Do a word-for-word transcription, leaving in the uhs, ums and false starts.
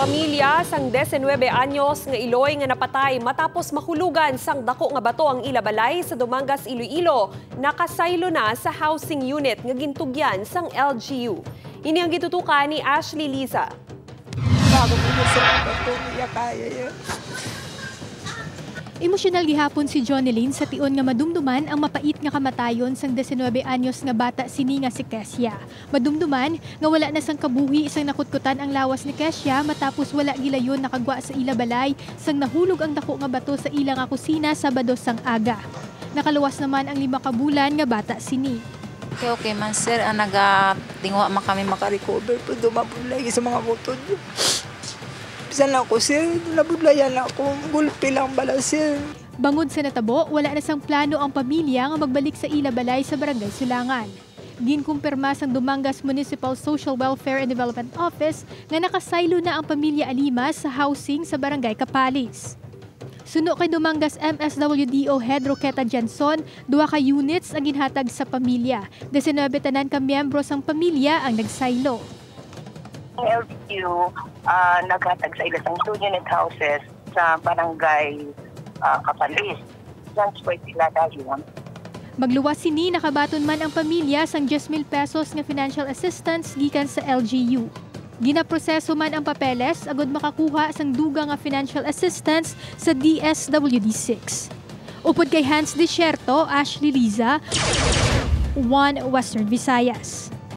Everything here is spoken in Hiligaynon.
Pamilya sang diecinuebe anyos nga iloy nga napatay matapos mahulugan sang dako nga bato ang ila balay sa Dumangas, Iloilo, nakasaylo na sa housing unit nga gintugyan sang L G U. Ini ang gitutukan ni Ashley Liza. Bago po sa mga bato, iya kaya yan. Emosyonal gihapon si Jonelyn sa tion nga madumduman ang mapait nga kamatayon sang diecinuebe anyos nga bata sini nga si Kesia. Madumduman nga wala na sang kabuhi sang nakutkutan ang lawas ni Kesia matapos wala gilayon nakagwa sa ila balay sang nahulog ang dako nga bato sa ila nga kusina Sabado sang aga. Nakaluwas naman ang lima ka bulan nga bata sini. Okay, okay man sir, ang naga tingwa man kami makarecover po, dumabulay sa mga butod. Bisan ako sir, nabudlayan ako, gulpi lang bala sir. Bangod sa natabo, wala na sang plano ang pamilya nga magbalik sa ila balay sa Barangay Sulangan. Ginkumpirma sang Dumangas Municipal Social Welfare and Development Office nga nakasaylo na ang pamilya Alimas sa housing sa Barangay Capalis. Suno kay Dumangas M S W D O Head Roqueta Jenson, duha ka units ang ginhatag sa pamilya. Diecinuebe tanan ka miyembro sang pamilya ang nagsaylo. Ang L G U uh, naghatag sa ila sang two unit houses sa barangay uh, Capalis. Transfer sila dayon. Magluwas sini, nakabaton man ang pamilya sang diyes mil pesos nga financial assistance gikan sa L G U. Ginaproseso man ang papeles agud makakuha sang dugang nga financial assistance sa D S W D six. Upod kay Hans Desierto, Ashley Liza, One Western Visayas.